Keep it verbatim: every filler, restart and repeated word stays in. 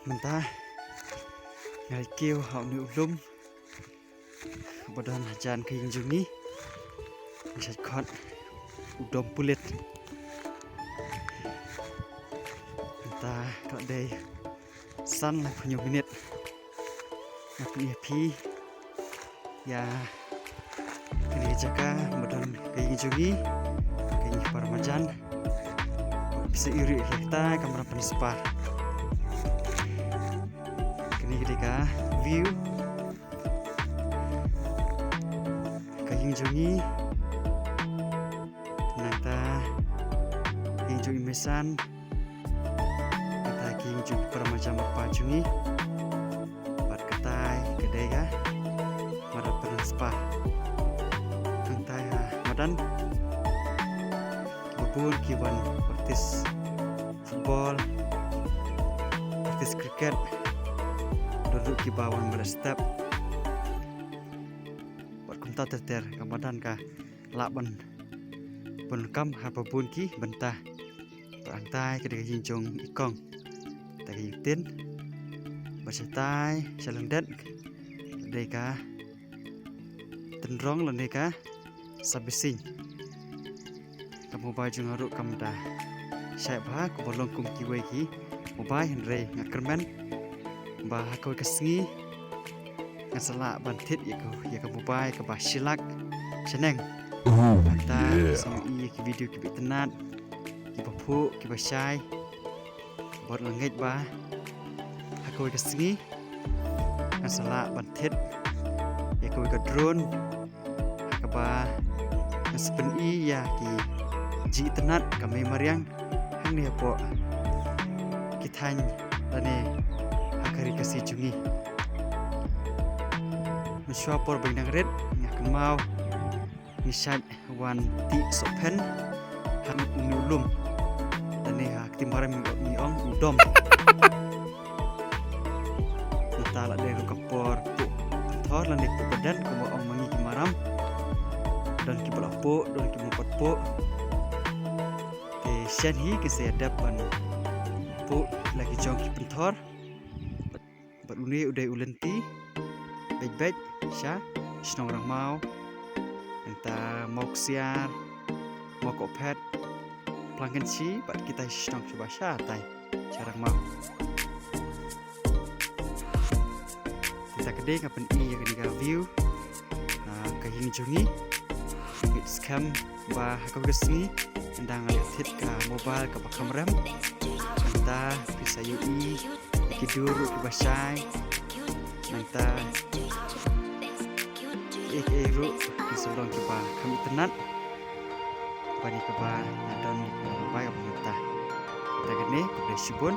Mynta nga la kiew ha une u lum ba don hajan ka ïing jong ngi. Ngi shait khot u dom pulit. Mynta ka la dei san laiphew hynñiew minit. Nga pyni ïa phi ïa kane ka jaka ba don ka ïing jong ngi, ka ïing para marjan. Phi sa ïohi ïa kita kamra pynspah. Kane ka dei ka view ka ïing jong ngi. Nangta ïing jong i Meisan. Kata ki ïing jong para marjan marpa jong ngi. Bad katai ka dei ka madan pynspah. Hangtai ha madan kiba bun ki wan practice football, practice cricket. Don ruh kiba wan mala step. Bad kumta ter ter ka madan ka lah ban pyndonkam ha ba bun ki bynta. Bad hangtai ka dei ka ïing jong i kong. Kata ka ïing tin. Bad shatai sha lyndet ka dei ka tynrong lane ka servicing. Ka mobile jong nga ruh kam da shai bha, kumba long kum kiwei ki mobile, hynrei nga kyrmen ba ha kawei ka sngi ngan sa lah ban thied ïa ka, ïa ka mobile kaba shi lak shaneng. Mynta sa ïohi ïa ki video kiba itynnad, kiba phuh, kiba shai. Bad nga ngeit ba ha kawei ka sngi ngan sa lah ban thied ïa kawei ka drone ha kaba ngan sa pyni ïa ki jingitynnad ka mei mariang hangne hapoh ki thaiñ lane ha ka ri Khasi jong ngi. Mynshuwa por ba ngi nang rit nga kynmaw ngi shait wan tih sohphen ha une u lum. Lane ha kti Maram ngi ong u dom. Nangta la dei ruh ka por puh pynthor lane puh baden kumba ong ma ngi ki Maram. Don kiba la puh, don kiba ym pat puh. Te shen hi ki sa ïa dep ban puh la ki jong ki pynthor. Bad une u dei u lynti beit beit sha shnong Rangmaw. Nangta Mawksiar, Mawkohphet, Plangkynshi bad kita shnong kiba shatai sha Rangmaw. Nangta ka dei nga pyni ïa kane ka view na ka ïing jong ngi. Ngeit skhem ba ha kawei ka sngi ynda nga leh thied ka mobile kaba kham rem, nangta phi sa ïohi ïa ki dur ruh kiba shai, nangta kiei kiei ruh ki sa long kiba kham itynnad ban ïa kaba nga don ïa ka mobile kaba mynta. Te kane khublei shibun.